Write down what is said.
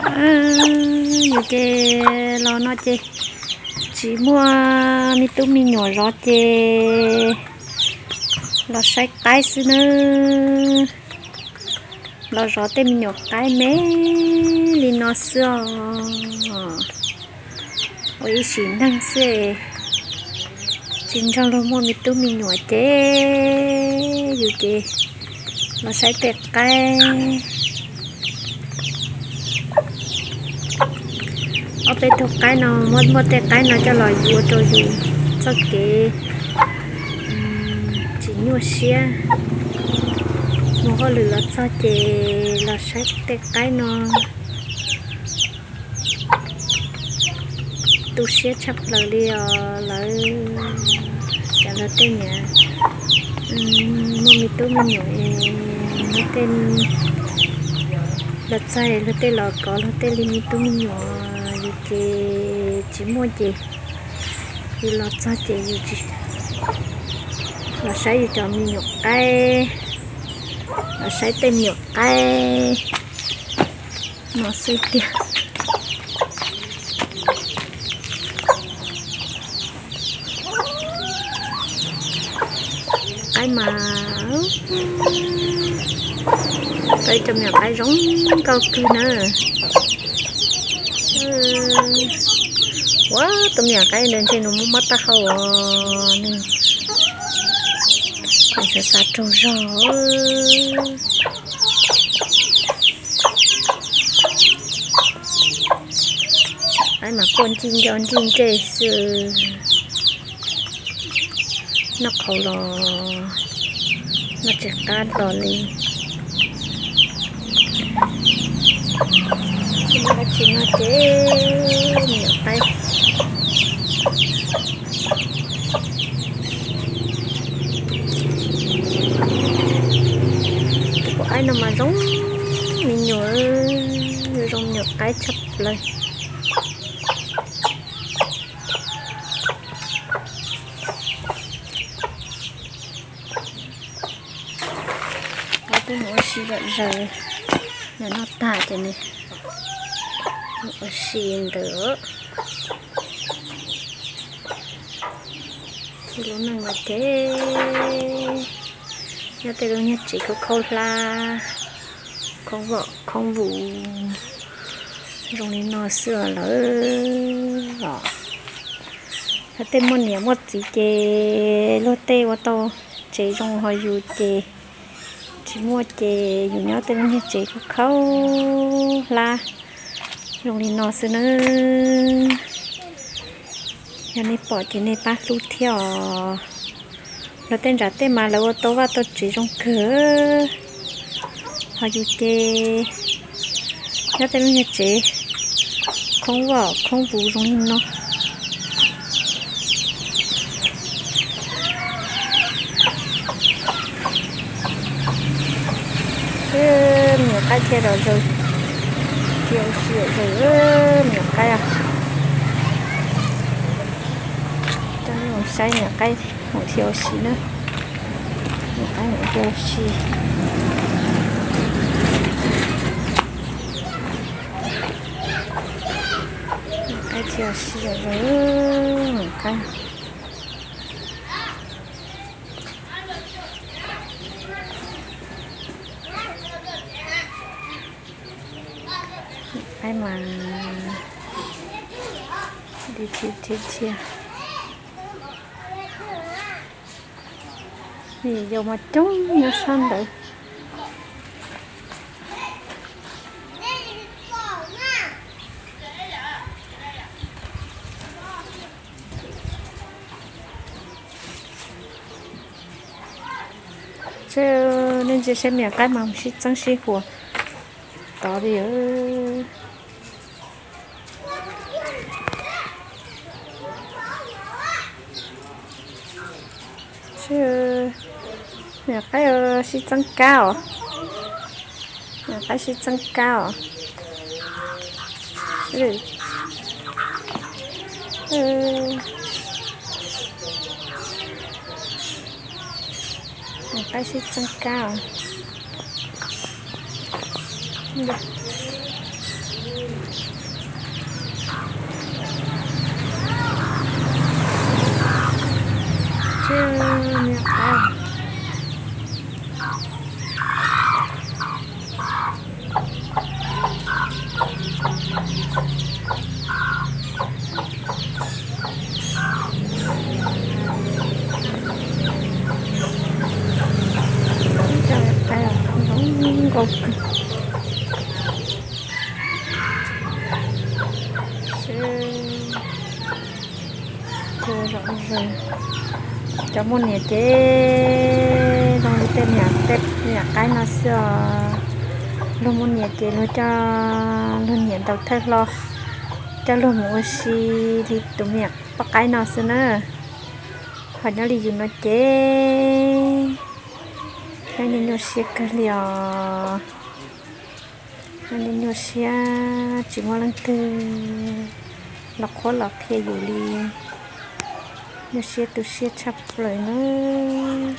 Yus ces los no ces tsis muaj me tub me nyuam zov ces los saib qaib xwb nawb. Los zov tej me nyuam qaib me li no xwb os. Ua ib sim neej xwb, tsis nrog luag muaj me tub me nyuam ces yus ces los saib tej qaib. Ob peb tug qaib no, muab tej qaib no coj los yuav rau yus txoj kev tsis nyuaj siab. Mus hauj lwm los txog ces los saib tej qaib no tu siab tshaj plaws li os lawv. Cov luag tej niam muaj me tub me nyuam, luag tej los txog luag tej los kov luag tej li me tub me nyuam, yus ces tsis muaj ces yus los txog ces yus tsis los saib yus cov me nyuam qaib, los saib tej me nyuam qaib no xwb tiag. Qaib mas, tau ib co me nyuam qaib zoo nkauj kawg na. Ua tus me nyuam qaib ntawd ntshe nws muaj mob taub hau os, nws xav xav raug zog. Qaib mas quaj ntsij nco ntsij ntsej xwb. Noj qhauv los noj tsis qab los li. Tsis muaj dab tsi noj ces me nyuam qaib. Tus poj qaib no mas zoo me nyuam, zoo me nyuam qaib tshaj plaws. Qaib twb mus ua si zom zaws, nws noj tag ces nws ua si ntawd. Lub neej mas ces nyob tej lub nyuag tsev khaub khaub hlab, khoob vom khoob vus zoo li no xwb lawm os. Yog tej muaj niam muaj txiv ces luag tej ua tau tsev zoo, ho yus ces tsis muaj ces yus nyob tej lub nyuag tsev khaub khaub hlab zoo li no xwb nawb. Yog nej pom ces nej pab hlub thiab os. Lawv tej ntawd tej mas lawv ua tau vaj tau tsev zoo kawg, ho yus ces nyob tej lub nyuag tsev khoob vom khoob vus zoo li no. Me nyuam qaib thiaj zom zaws, thiaj ua si zom zaws, me nyuam qaib. Coj nej mus saib me nyuam qaib mus thiaj ua si na. Me nyuam qaib mus thiaj ua si. Me nyuam qaib thiaj ua si zom zaws, me nyuam qaib. Qaib mas li thiab thiab thiab. Yus yau mas coob nyob sab ntawd. Seb, nej ntsia seb me nyuam qaib mas sib txeeb sib huas tod li. Seb, me nyuam qaib sib txeeb kab os. Me nyuam qaib sib txeeb kab os. Me nyuam qaib sib txeeb kab os. Cov qaib zoo nkauj kawg. Cov muaj niam ces zoo li tej niam, tej niam qaib no xwb os. Luag muaj niam ces luag coj luag niam ntaus thawj hlo, coj luag mus ua si li tus me nyuam poj qaib no xwb na. Ho nyob li yus no ces nyob nyuaj nyuaj siab kawg li os. Nyob nyuaj nyuaj siab, tsis muaj leej twg los qhuab los qhia yus li. Nyuaj siab tu siab tshaj plaws nawb.